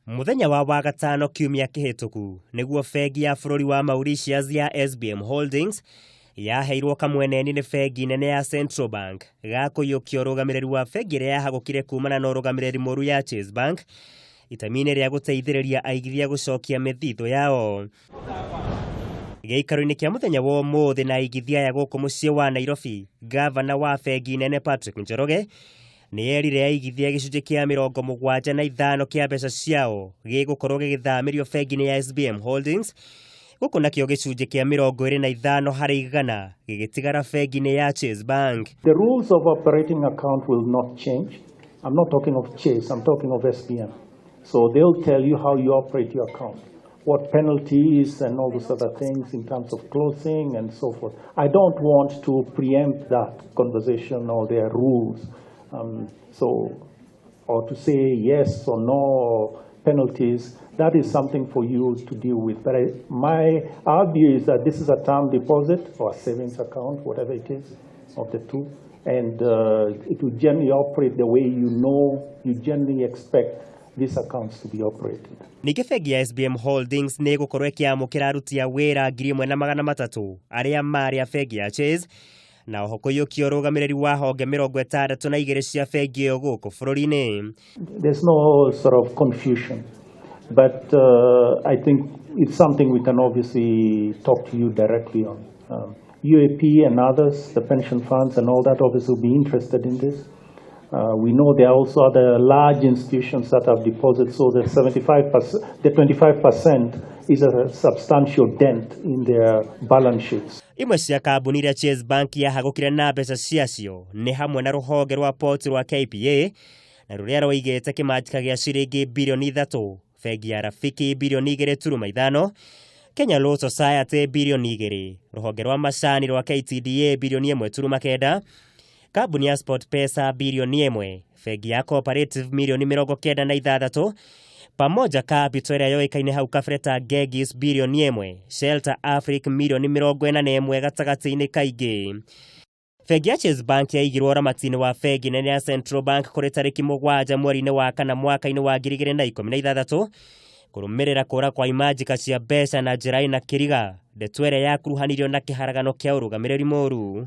Mũthenya wa Wagatano kiumia kĩhĩtũku nĩguo bengi ya bũrũri wa Mauritius ya SBM Holdings yaheirwo kamweneni nĩ bengi nene ya Central Bank ga kũiyũkia ũrũgamĩrĩri wa bengi ĩrĩa yahagũkire kumana na ũrũgamĩrĩri mũru ya Chase Bank itemi-inĩ rĩa gũteithĩrĩria aigithia gũcokia mĩthithũ yao. Gĩikaro-inĩ kĩa mũthenya wa ũmũthĩ na aigithia aya gũkũ mũciĩ wa Nairobi, gavana wa bengi nene Patrick Njoroge nĩ erire aigithia gĩcunjĩ kĩa 75 kĩa mbeca ciao gĩgũkorwo gĩgĩthamĩrio bengi-inĩ ya SBM Holdings, gũkũ nakĩo gĩcunjĩ kĩa 25% gĩgĩtigara bengi-inĩ ya Chase Bank. The rules of operating account will not change. I'm not talking of Chase, I'm talking of SBM. So they'll tell you how you operate your account, what penalties and all those other things in terms of closing and so forth. I don't want to preempt that conversation or their rules. So, or to say yes or no or penalties, that is something for you to deal with. But our view is that this is a term deposit or a savings account, whatever it is, of the two, and it will generally operate the way you generally expect these accounts to be operated. Ningĩ bengi ya SBM Holdings nĩ ĩgũkorwo ĩkĩamũkĩra aruti a wĩra 1,300 arĩa marĩ a bengi ya Chase na oho kũiyũkia ũrũgamĩrĩri wa honge 62 cia bengi ĩyo gũkũ bũrũri-inĩ. There's no sort of confusion, but I think it's something we can obviously talk to you directly on. UAP and others, the pension funds and all that, obviously will be interested in this. We know there are also other large institutions that have deposits, so the 75%, the 25% is a substantial dent in their balance sheets. Imwe cia kambuni iria Chase Bank yahagũkire na mbeca ciacio nĩ hamwe na rũhonge rwa port rwa KPA na rũrĩa rwaigĩte kĩmanjĩka gĩa ciringi birioni 3, bengi ya Rafiki birioni 2.5, Kenya Law Society birioni 2, rũhonge rwa macani rwa KTDA birioni 1.9, kambuni ya SportPesa birioni 1, bengi ya Cooperative mirioni 96, Pamoja Capital ĩrĩa yoĩkaine hau kabere ta Gegis birioni 1, Shelter Africa mirioni 41 gatagatĩ-inĩ kaingĩ. Bengi ya Chase Bank yaigirwo ũramati-inĩ wa bengi nene ya Central Bank kũrĩ tarĩki 7 mweri-inĩ wa kana mwaka-inĩ wa 2016 kũrũmĩrĩra kũra kwa imanjĩka cia mbeca na njĩra ĩna kĩriga, ndeto ĩrĩa yakuruhanirio na kĩharagano kĩa ũrũgamĩrĩri mũru.